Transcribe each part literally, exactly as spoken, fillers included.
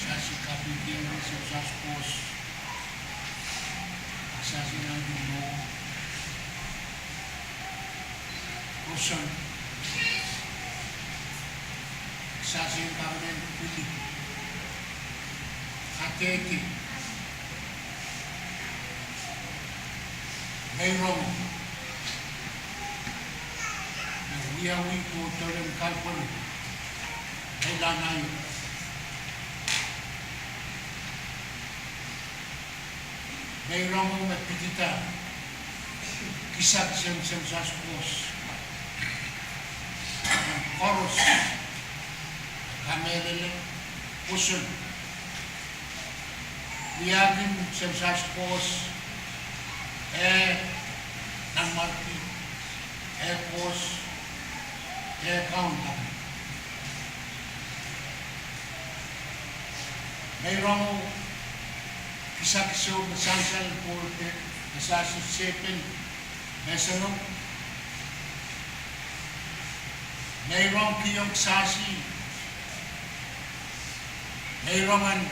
Sasi kapingkihong semsas kohs, sasi nan dumo, oson, sasi kapingkihong pwili, kadehde, meirong, me wiawi kohdohlen kalpwene, eilahn aio. Meirongo me pidida kisakis en semsas kohs, koaros, kamehlele, pwoson, wiahkin semsas kohs, eh, nanmwarki, eh, kohs, eh, kaunda. Meirongo kisakis ehu me sansal pwohte, me sasi sehpen, me seno. Meirong kihong kisasi, meirong en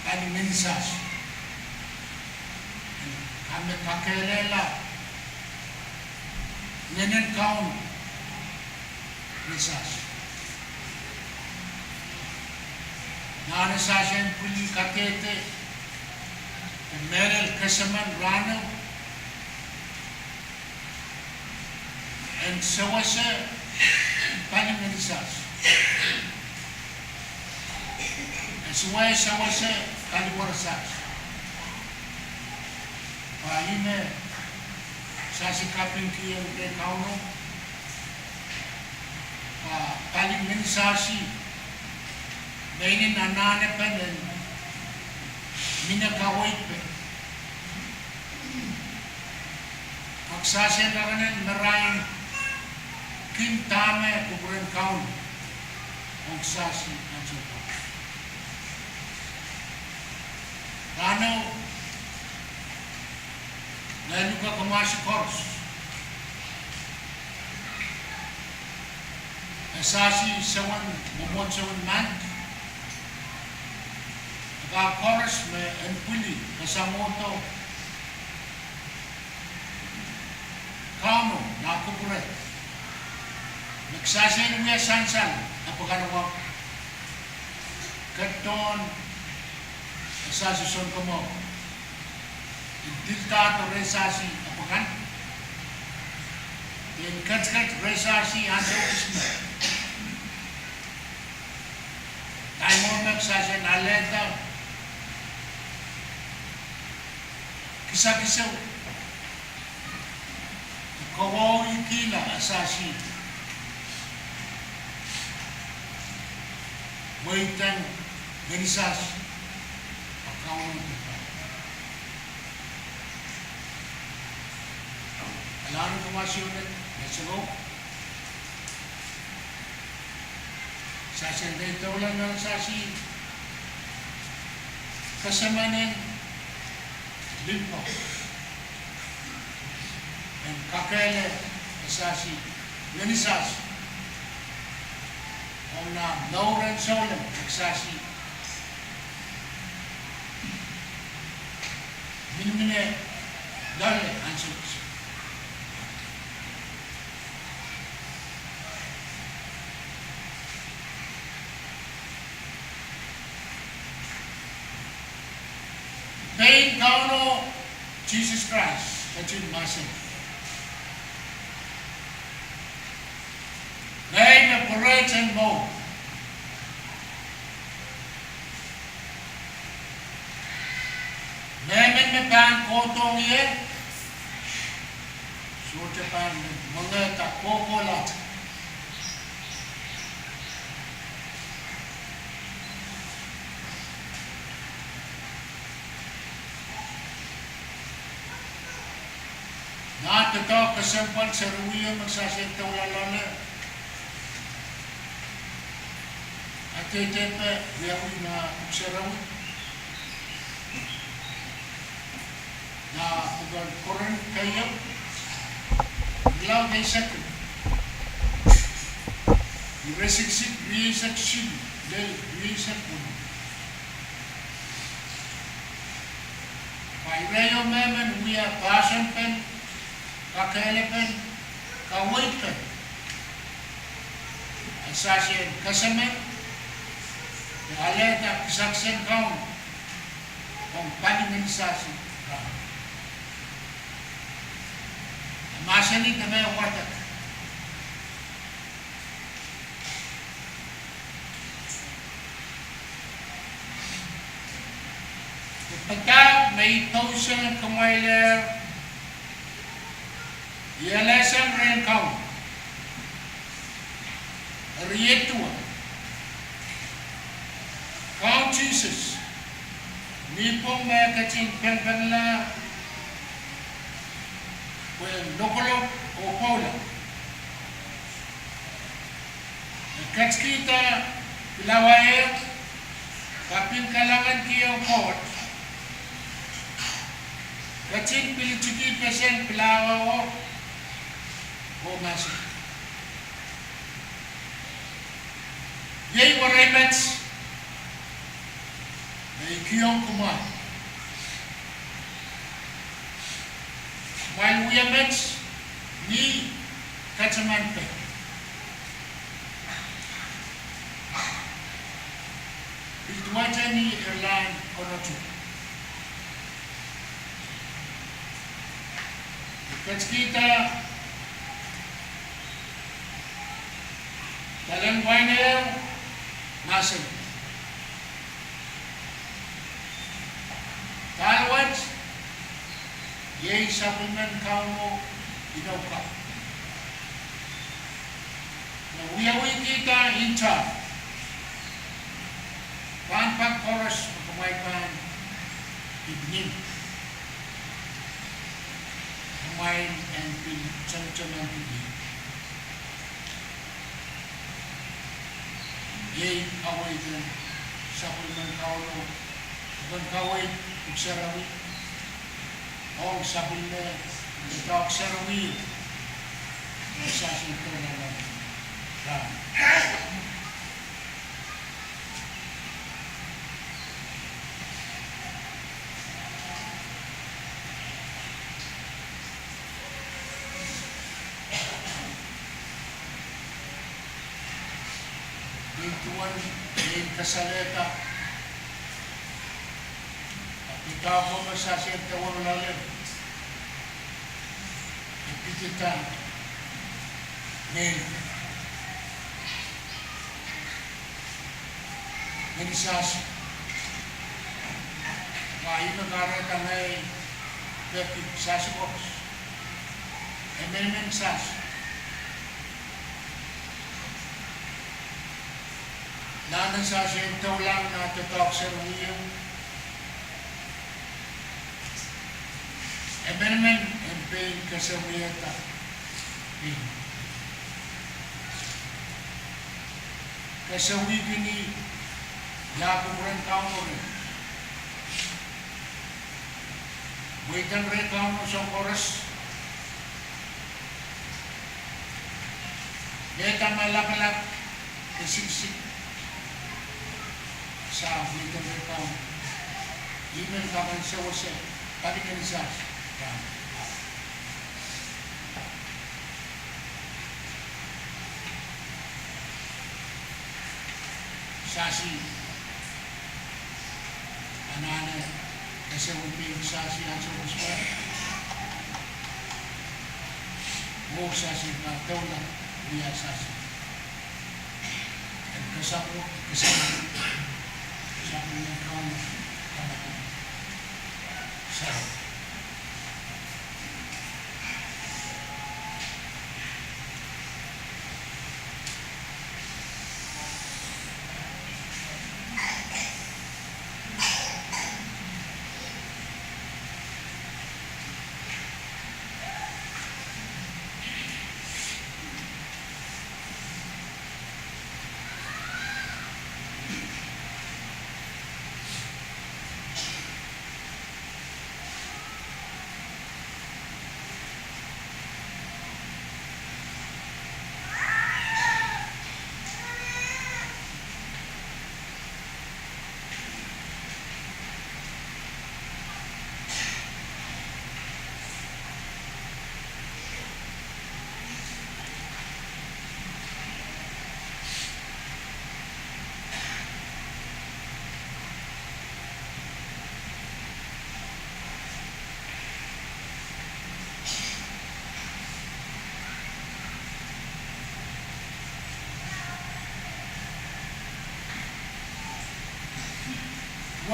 pali ngehn sasi, ka me kakehlehla ngehnen Kauno ni sasi. Nan sasi en pwili, kadehde, de mehlel kesemen rahno, en sewese pali ngehn sasi, e sewese, sewese pali ngehn sasi. Pwe ih me sasi kapingkihong rehn Kauno, pwe pali ngehn sasi me inenen anahnepen en mihmi kaweidpe, pwe kisasi en kakehn en marain kin dahme kupwuren Kauno ong kisasi ansou koaros. Rahno, ngehi luke kumwail koaros, e sasi sewen, mwomwohdiso en Mahn, e pahn koaros me en pwili kasamwohdo Kauno nan kupwure, me kisasi en wia sansal, e pahn kak ketidohn e sasi Sounkomour, en pil dahdo rehn sasi akan, en ketiket rehn sasi ansou kis me, time me kisasi en alehda kisakis ehu, kowahuwihkihla e sasi mweidehng ngehn sasi, a Kauno dipau. Alahn kumwail souleng, me selo, sasi en deidehla nan sasi kesemen en limpoak, en kakehlaka e sasi ngehn sasi ong nan mour en souleng, e sasi minimine loale ansou kis. Pein Kauno Sises Krais ketin mahsanih: Ngehi me pwurehten mour. Mehmen me pahn kohdohng ie, sohte pahn mwengehda kohkohlahte. Nan doadoahk kesempwal seri wiewiahn me kisasi doula loale, kadehdehpe wiawi nan pwuhk sarawi, nan pwuken Korint keieu, Lao eisek, iretikitik rieisek siluh lel rieisek weneu. Pwe irail emen me wia poahsoanpen, kakehlapen, kaweid kan, e sehse kesempwal, e alehda kisakis en Kauno ong pali ngeni sehse. E mahsanih dene wadek. Padahk me I pousehng kumwail, I alehsang rehn Kauno. Eri duwen Kaun Sises, ni pwong me e ketin pengpengla pwe lokolok oh pwoula, e ketikihda pilawa ehu, kaping kalahngan kihong Koht, ketin pil tiki pesen pilawa oh, oh mahsanih, iei werei met me I kihong kumwail. Kumwail wia met ni katamanpe. Pil duwehte ni irlahn konoto. I ketikihda dalen wain ehu, mahsanih, dahl wet iei sapwellimen Kauno inou ka. Me wiawihkihda intah, pahn pak koaros me kumwail pahn ipwidi, kumwail en pil temtemankihdi. Iei kaweid en sapwellimen Kauno, pwuhken kaweid pwuhk sarawi, ong sapwellime doadoahk sarawi, me sehse doula nan rahn. Nin duwen en kasalehda, ahpw doadoahk me sehse doula loale, e pidada me ngeni sehse, wa ihme kahrehda ngehi peki sehse koaros, emenemen sehse. Nan sehse en doula nan doadoahk sarawi, emenemen en pein kesewihda pein kesewihkini ia kupwuren Kauno reh. Weiden reh Kauno soang koaros, me dahme lapalap, kesiksik, sahpw weiden reh Kauno. Ihme kak en sewese, pali ngeni sehse. Sehse anahne kesewin pein sehse ansou koaros, oh sehse pahn doula, wia sehse en kesempwal, kesempwal, kesempwal en Kauno, Tamada Sarawi.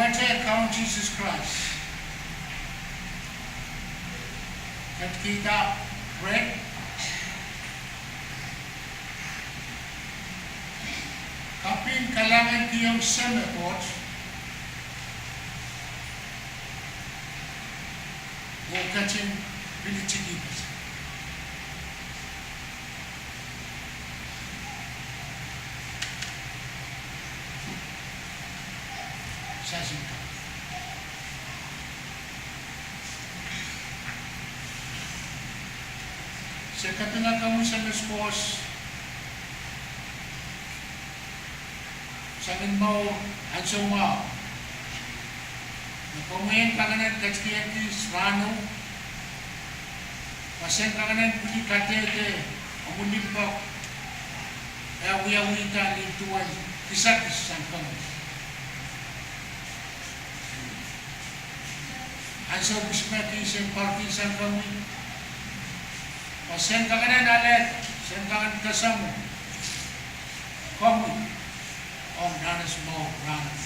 Eri Kaun Sises Krais ketikihda red, kaping kalahngan kihong Seme Koht, oh ketin pil tikihpeseng. Sasingka. Se kapinga komwi Semes Koht sang en mour ansou mwahu. Me komwi en kak en ketikihong kis rahno pwe sen kak en pwili kadehde omwi limpoak, e wiawihda ni duwen kisakis sang komwi. Ansou kis me kis en pwarki sang komwi, pwe sen kak en alehda, sen kak en kesempwal komwi ong nan ahnsou mwahu rahn.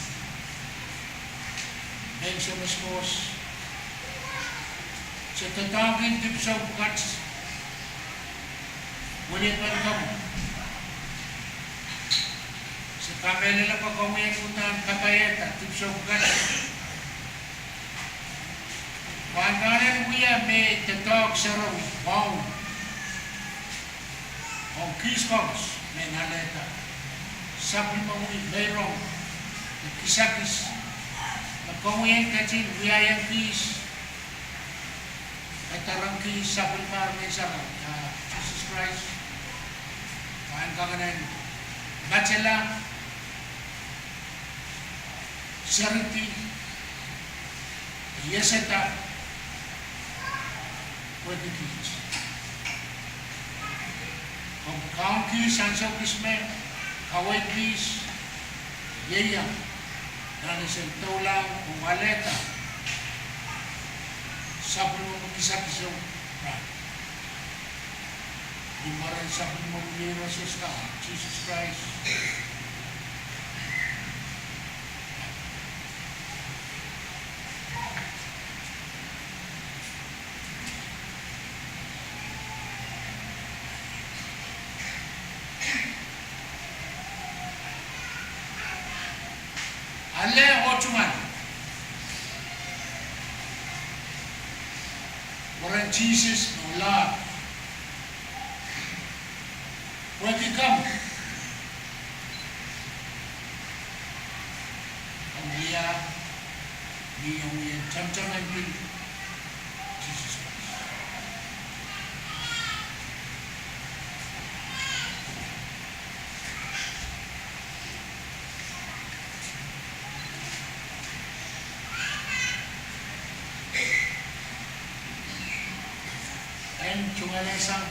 Mehn Semes Koht, se doadoahngki dipwisou pwukat wilipen komwi. Se kamehlele pwe komwi en uhdahn kapaiada dipwisou pwukat, pwe en kak en wia me doadoahk sarawi wahu ong kis koaros me en alehda sapwellimomwi meirong de kisakis, me komwi en ketin wiahiong kis kadarangki sapwellimomwi Ngehn Sarawi, ah, Sises Krais, pwe en kak en matala, seridi, iasada pwehki kiht. Komw kaun kis ansou kis me, kaweid kis, ieiang nan esen doulahng oh alehda sapwellimomwi kisakisou rahn. Ni mwaren sapwellimomwi Iehros Krais, Sises Krais. Ale oh tungoal. Mwaren Sises oh laud pwehki komwi. Komw wia ni omwi en tamataman pil, Sises Krais. En tungoal sang.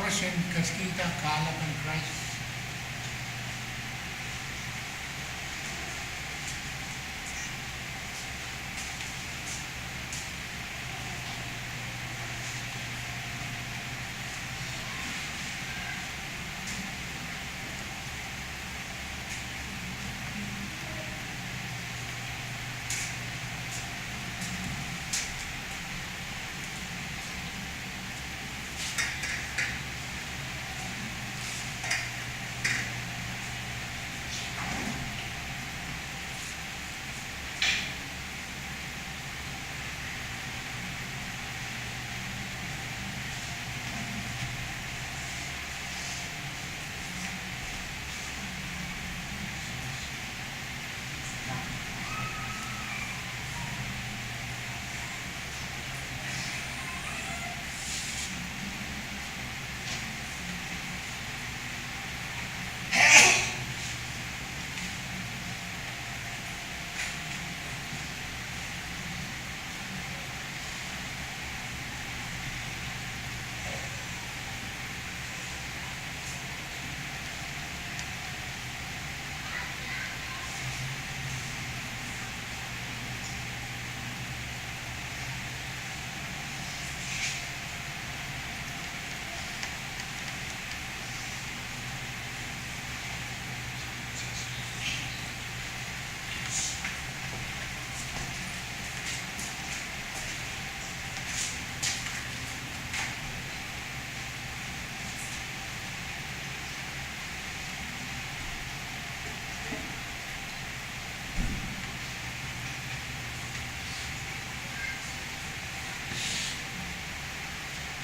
Koaros en ketikihda kahlap en Krais.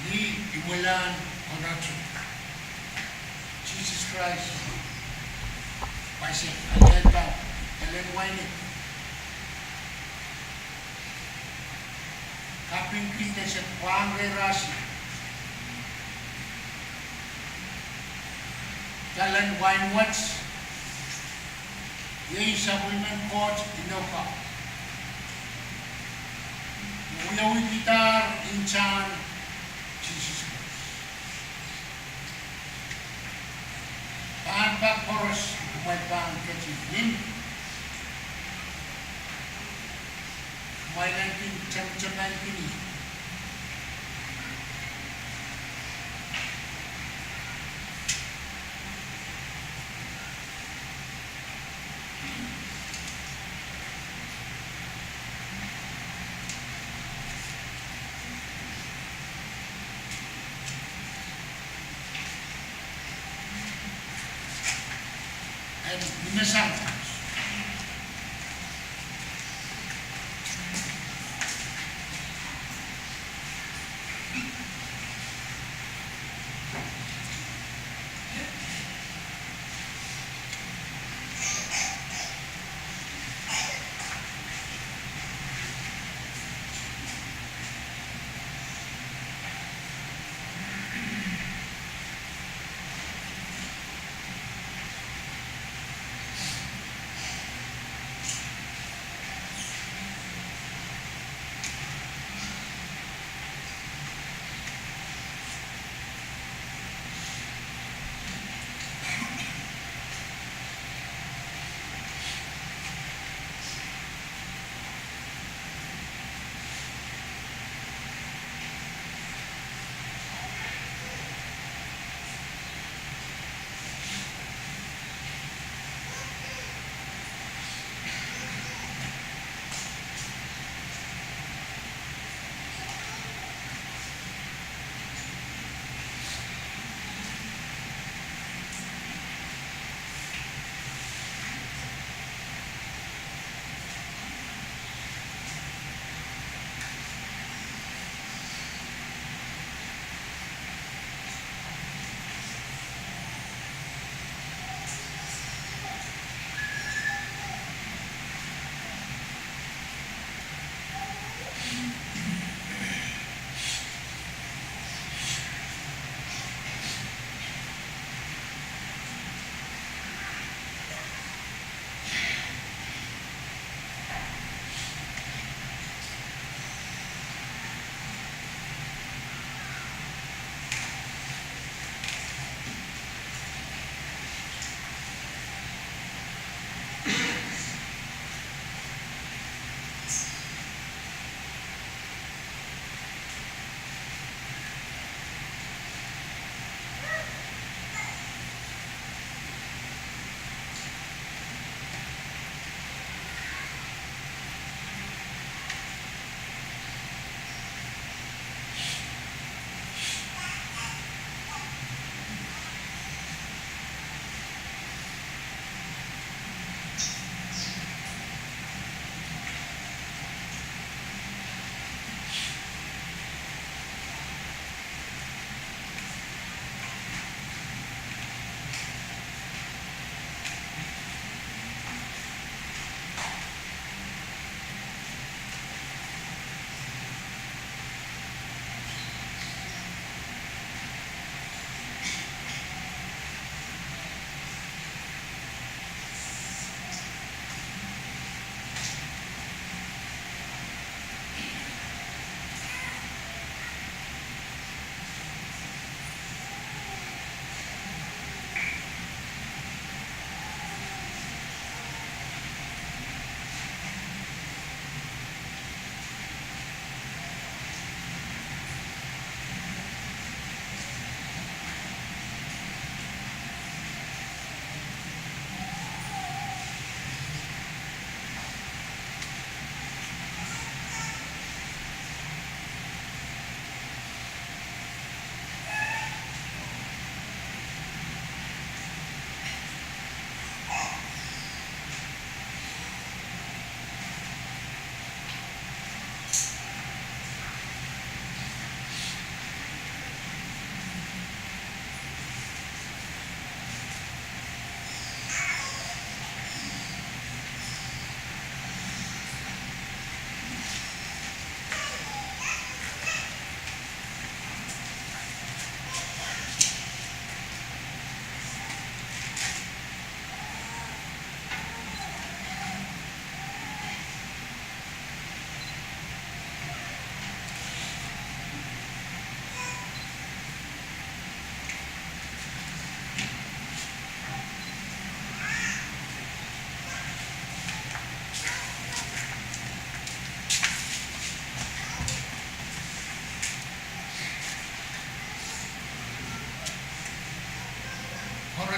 Ni imwilahn konoto, Sises Krais, paise alehda Ellen White, kapingkihda se pwangih rasi, dahlen wain wet, iei sapwellimen Koht inou ka, wiawihdahr ntahn Sises Krais. Pahn pak koaros kumwail pahn ketin mih, kumwail en kin temtemengkini. En nimesang.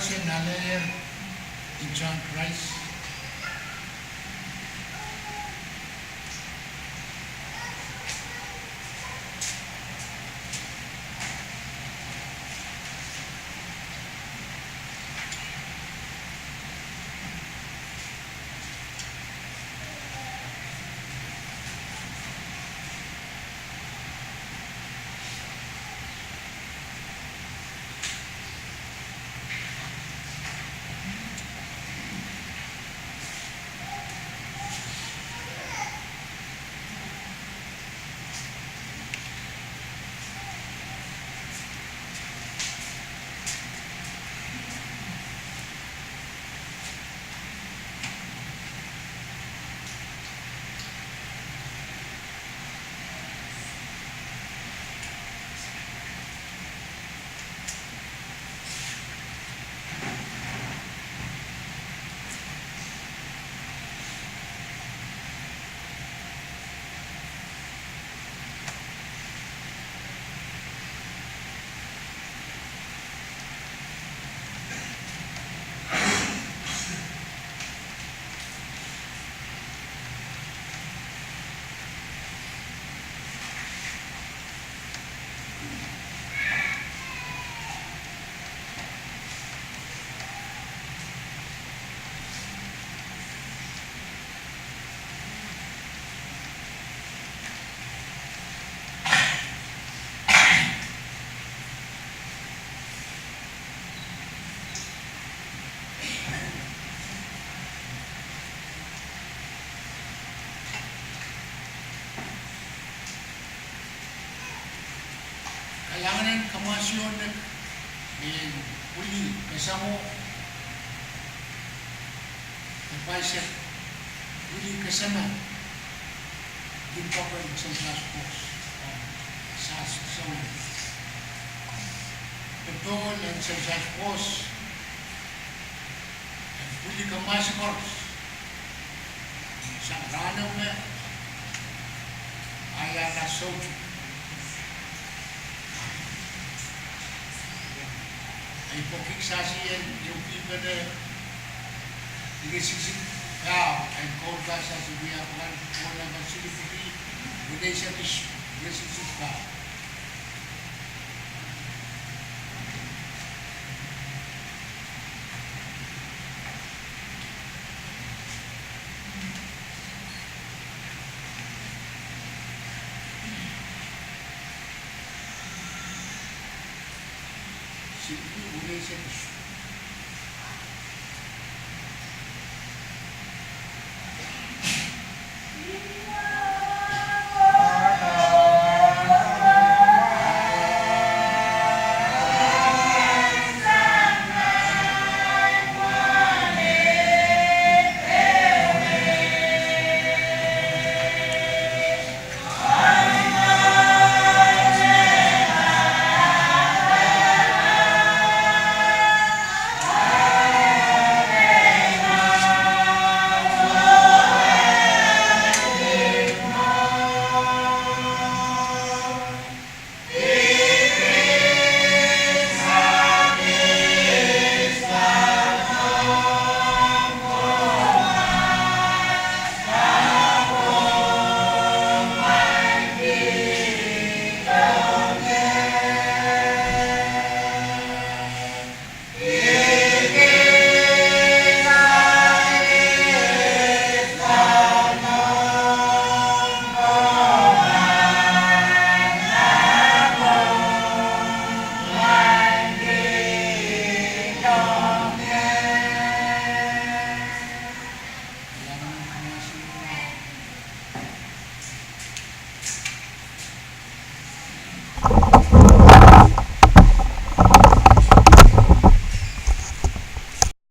Nalehr ntahn Krais. Kalahngan en kamwahsiho nek en pwili kesemo, de paise pwili kesemo, limpoak en Saint George Post, Saint George Post, de pwili kamwahsi koaros sang rahnwet me, ahi ara soutuk. Ei pwokik sasi en ieu kihpene, ire siksik paho, en koul pah sasi wia pwukan, koul namba silifikih, wene sehte, ire siksik paho.